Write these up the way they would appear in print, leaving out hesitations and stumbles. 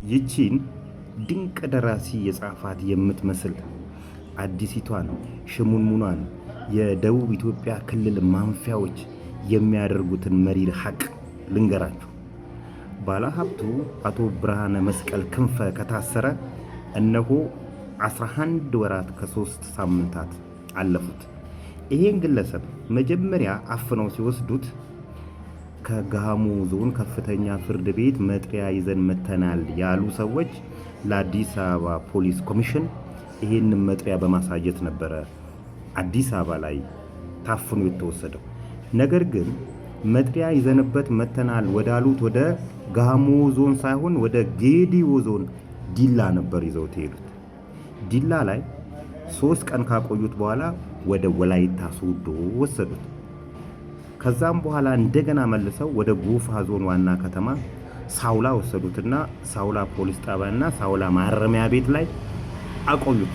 ይቺን ድንቅ ደራሲ የጻፋት የምትመስል አዲሲቷን ሽሙንሙኗን የደቡብ ኢትዮጵያ ክልል ማንፊያዎች የሚያደርጉትን መሪር ሐቅ ልንገራችሁ። ባለሀብቱ አቶ ብርሃነ መስቀል ክንፈ ከታሰረ እነሆ 11 ወራት ከ3 ሳምንታት አለፉት። ይሄን ግለሰብ መጀመሪያ አፍነው ሲወስዱት ከጋሞ ዞን ከፍተኛ ፍርድ ቤት መጥሪያ ይዘን መተናል ያሉ ሰዎች ለአዲስ አበባ ፖሊስ ኮሚሽን ይሄንን መጥሪያ በማሳየት ነበረ አዲስ አበባ ላይ ታፍኖ የተወሰደው። ነገር ግን መጥሪያ ይዘንበት መተናል ወዳሉት ወደ ጋሞ ዞን ሳይሆን ወደ ጌዲዮ ዞን ዲላ ነበር ይዘውት የሄዱት። ዲላ ላይ 3 ቀን ካቆዩት በኋላ ወደ ወላይታ ሶዶ ወሰዱት። ከዛም በኋላ እንደገና መልሰው ወደ ጎፋ ዞን ዋና ከተማ ሳውላ ወሰዱትና ሳውላ ፖሊስ ጣቢያና ሳውላ ማረሚያ ቤት ላይ አቆዩት።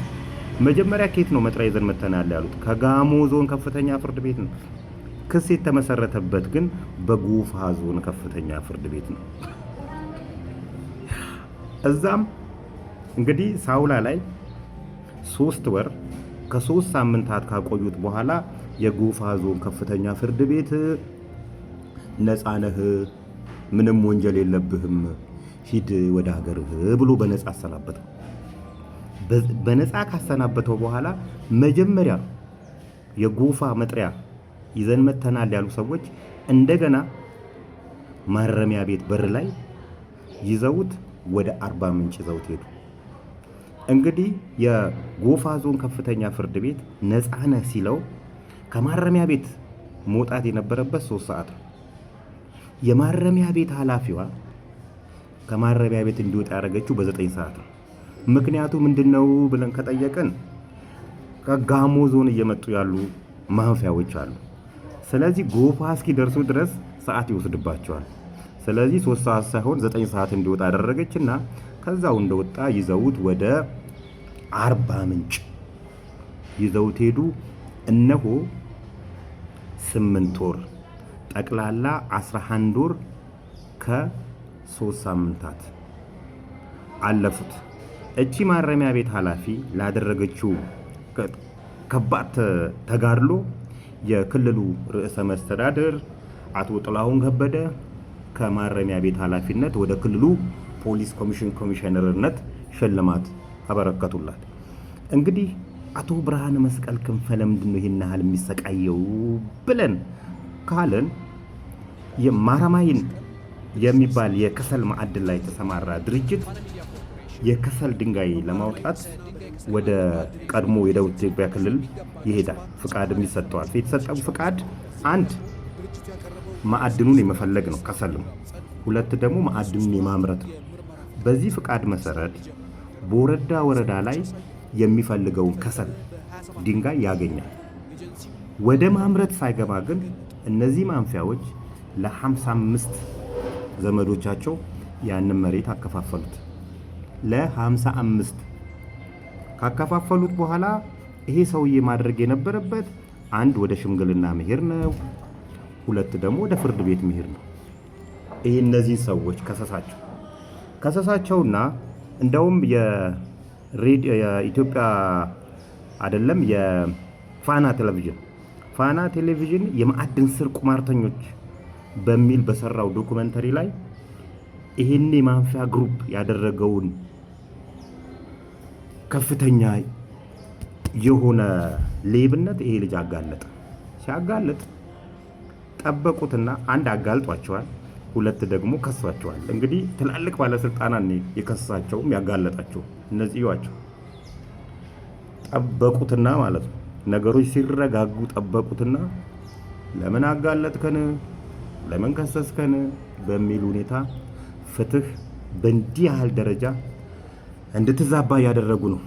መጀመሪያ ከየት ነው መጥሪያ ይዘን መተናል ያሉት? ከጋሞ ዞን ከፍተኛ ፍርድ ቤት ነው። ክስ የተመሰረተበት ግን በጎፋ ዞን ከፍተኛ ፍርድ ቤት ነው። እዛም እንግዲህ ሳውላ ላይ 3 ወር ከ3 ሳምንታት ካቆዩት በኋላ የጎፋ ዞን ከፍተኛ ፍርድ ቤት ነፃ ነህ፣ ምንም ወንጀል የለብህም፣ ሂድ ወደ ሀገርህ ብሎ በነፃ አሰናበተው። በነፃ ካሰናበተው በኋላ መጀመሪያ የጎፋ መጥሪያ ይዘን መተናል ያሉ ሰዎች እንደገና ማረሚያ ቤት በር ላይ ይዘውት ወደ አርባ ምንጭ ይዘውት ሄዱ። እንግዲህ የጎፋ ዞን ከፍተኛ ፍርድ ቤት ነፃ ነህ ሲለው ከማረሚያ ቤት መውጣት የነበረበት 3 ሰዓት ነው። የማረሚያ ቤት ኃላፊዋ ከማረሚያ ቤት እንዲወጣ ያደረገችው በ9 ሰዓት ነው። ምክንያቱ ምንድነው ብለን ከጠየቅን ከጋሞ ዞን እየመጡ ያሉ ማፊያዎች አሉ። ስለዚህ ጎፋ እስኪደርሱ ድረስ ሰዓት ይወስድባቸዋል። ስለዚህ 3 ሰዓት ሳይሆን 9 ሰዓት እንዲወጣ አደረገች እና ከዛው እንደወጣ ይዘውት ወደ አርባ ምንጭ ይዘውት ሄዱ። እነሆ 8 ወር፣ ጠቅላላ 11 ወር ከ3 ሳምንታት አለፉት። እቺ ማረሚያ ቤት ኃላፊ ላደረገችው ከባድ ተጋድሎ የክልሉ ርዕሰ መስተዳድር አቶ ጥላሁን ከበደ ከማረሚያ ቤት ኃላፊነት ወደ ክልሉ ፖሊስ ኮሚሽን ኮሚሽነርነት ሽልማት አበረከቱላት። እንግዲህ አቶ ብርሃነ መስቀል ክንፈ ለምንድን ነው ይህን ያህል የሚሰቃየው ብለን ካልን የማራማይን የሚባል የከሰል ማዕድን ላይ የተሰማራ ድርጅት የከሰል ድንጋይ ለማውጣት ወደ ቀድሞ የደቡብ ኢትዮጵያ ክልል ይሄዳል። ፍቃድም ይሰጠዋል። የተሰጠው ፍቃድ አንድ ማዕድኑን የመፈለግ ነው፣ ከሰልም፣ ሁለት ደግሞ ማዕድኑን የማምረት ነው። በዚህ ፍቃድ መሰረት ቦረዳ ወረዳ ላይ የሚፈልገውን ከሰል ድንጋይ ያገኛል። ወደ ማምረት ሳይገባ ግን እነዚህ ማፊያዎች ለ55 ዘመዶቻቸው ያንን መሬት አከፋፈሉት። ለ55 ካከፋፈሉት በኋላ ይሄ ሰውዬ ማድረግ የነበረበት አንድ ወደ ሽምግልና መሄድ ነው፣ ሁለት ደግሞ ወደ ፍርድ ቤት መሄድ ነው። ይሄ እነዚህ ሰዎች ከሰሳቸው። ከሰሳቸውና እንደውም የኢትዮጵያ አይደለም፣ የፋና ቴሌቪዥን፣ ፋና ቴሌቪዥን የማዕድን ስር ቁማርተኞች በሚል በሰራው ዶኩመንተሪ ላይ ይሄን የማፊያ group ያደረገውን ከፍተኛ የሆነ ሌብነት ይሄ ልጅ አጋለጠ። ሲያጋልጥ ጠበቁትና አንድ አጋልጧቸዋል፣ ሁለት ደግሞ ከሷቸዋል። እንግዲህ ትላልቅ ባለስልጣናት የከሳቸውም ያጋለጣቸው እነዚህ እዩዋቸው። ጠበቁትና ማለት ነው፣ ነገሮች ሲረጋጉ ጠበቁትና ለምን አጋለጥከን፣ ለምን ከሰስከን በሚል ሁኔታ ፍትህ በእንዲህ ያህል ደረጃ እንድትዛባ እያደረጉ ነው።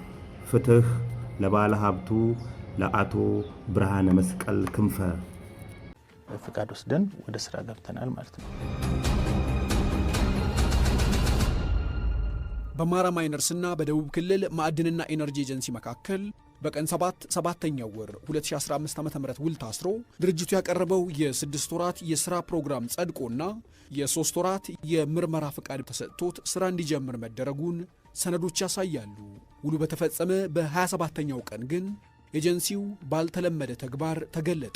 ፍትህ ለባለ ሀብቱ ለአቶ ብርሃነ መስቀል ክንፈ። ፍቃድ ወስደን ወደ ስራ ገብተናል ማለት ነው። በማራ ማይነርስና በደቡብ ክልል ማዕድንና ኢነርጂ ኤጀንሲ መካከል በቀን 7 ሰባተኛው ወር 2015 ዓ.ም ውል ታስሮ ድርጅቱ ያቀረበው የ6 ወራት የሥራ ፕሮግራም ጸድቆና የ3 ወራት የምርመራ ፈቃድ ተሰጥቶት ሥራ እንዲጀምር መደረጉን ሰነዶች ያሳያሉ። ውሉ በተፈጸመ በ27ኛው ቀን ግን ኤጀንሲው ባልተለመደ ተግባር ተገለጠ።